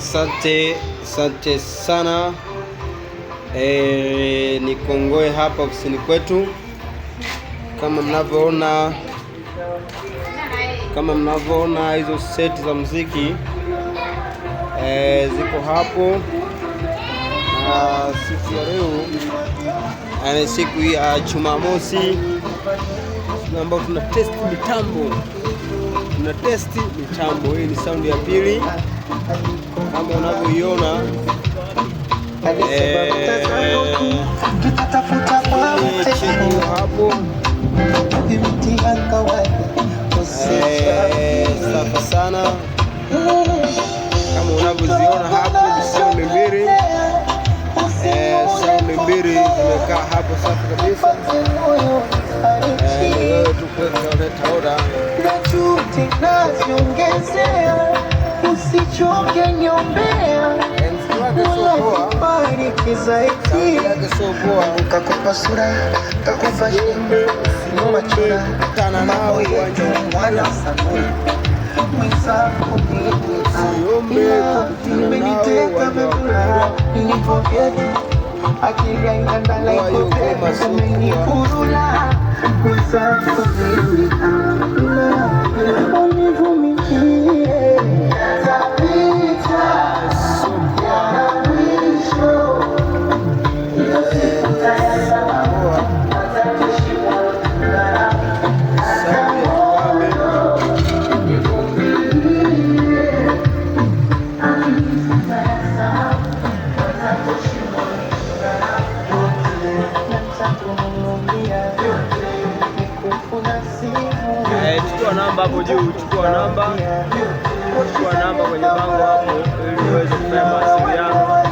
Asante, asante sana. Ni Kongoe hapa ofisini kwetu, kama mnavyoona, kama mnavyoona hizo seti za muziki ziko hapo, na siku ya leo siku ya Jumamosi ambayo tuna test mitambo, tuna test mitambo. Hii ni sound ya pili kama unavyoiona. Cheki hapo, safi sana kama unavyoziona hapo, sound mbili, sound mbili zimekaa hapo safi kabisa. Wewe tu kuleta oda. Naziongezea, usichoke niombea, bariki zaidi, kakupa sura, kakupa shimbe, machura Kutana nao uwanja mwana sanura mwenzako Usiombe kukutana nao umeniteka uwanja wa mekula nilivyo vyetu akili haina Wayo Goma sio poa. umenikurula mwenzako mimi univumilie yatapita yana mwisho Poa. Sound ya kibabe. Chukua namba hapo juu, chukua namba kwenye bango hapo ili uweze kufanya mawasiliano.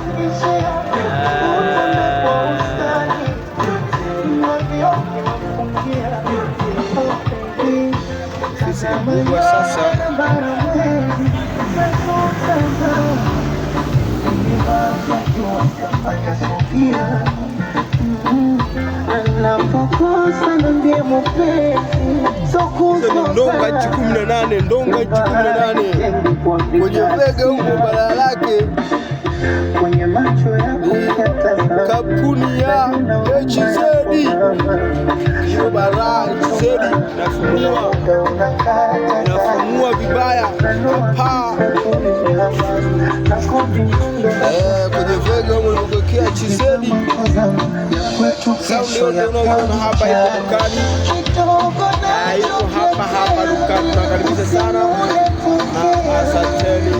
Ofisi ni kubwa sasa. Anapokosa niambie mupenzi, so Hizo ni ndonga inchi 18, ndonga inchi 18 kwenye vega huko, balaa lake kwenye macho yako ni kampuni ya HZ. Hiyo balaa HZ inafumua, inafumua vibaya paa kwenye vega huko nimekuwekea HZ. Sound yote unayoiona hapa iko dukani, iko hapa hapa dukani. Tunakaribisha sana na asanteni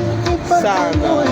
sana.